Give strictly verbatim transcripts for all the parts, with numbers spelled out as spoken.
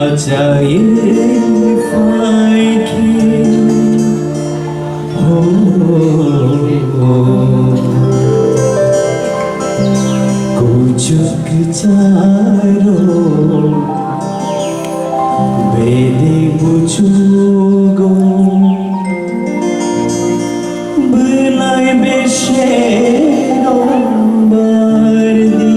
Achai phaikhe, ho, kuchuk charo, bede buchugo, belai besero bardi.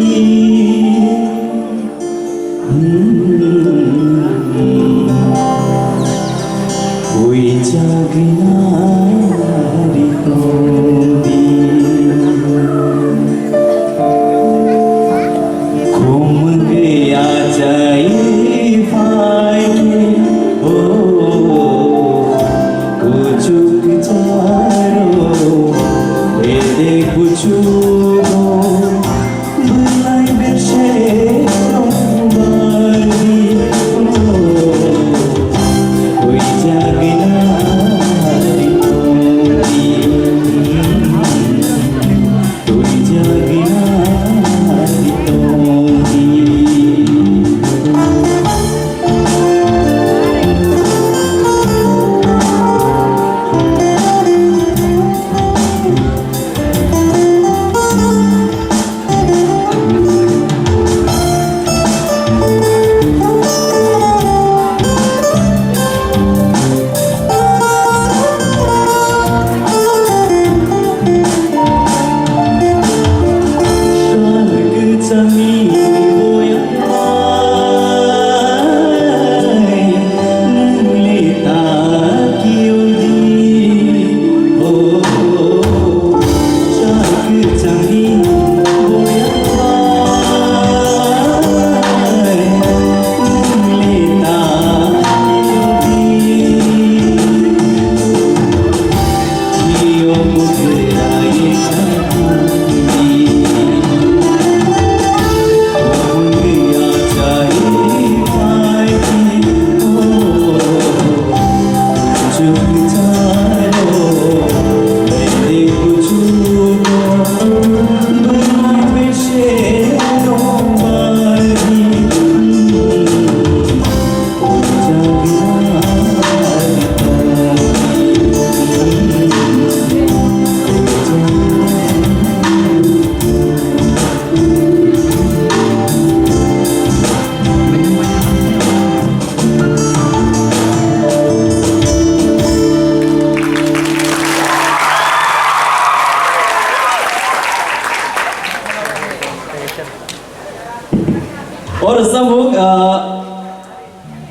O rwchapmung, ah,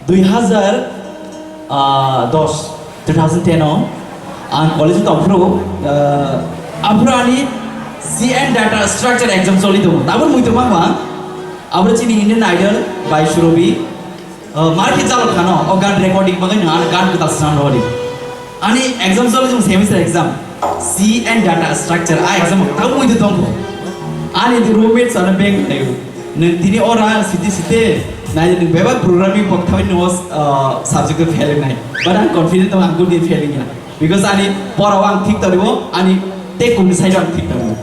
dui hazar, ah, dos, two thousand ten o ang college o tongphuru, ah, aphuru ani C N data structure exam choli tongo. Tabuk muitu mangma, abro chini Indian Idol bai Surobi, ah, market jalo khano, o gan recording bagwi no, ano gan kwtal swnam rwdi. Ani exam choli semester exam, C N data structure, a exam tabuk muitu tongo. Ani di roommate sana bank thayo. Nwng tini ora site site nai nwng bebak programming bok thawi no, ah, subject o fail nai. But ang confident tong ang good din fail ya. Because ani pora ang thik taribo, ani tei kung side ang thik taribo.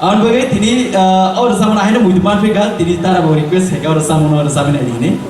Ang bagwi tini, ah, ora samana haino muitu man phika, tini tara bo request hai ora samana ora samana ini.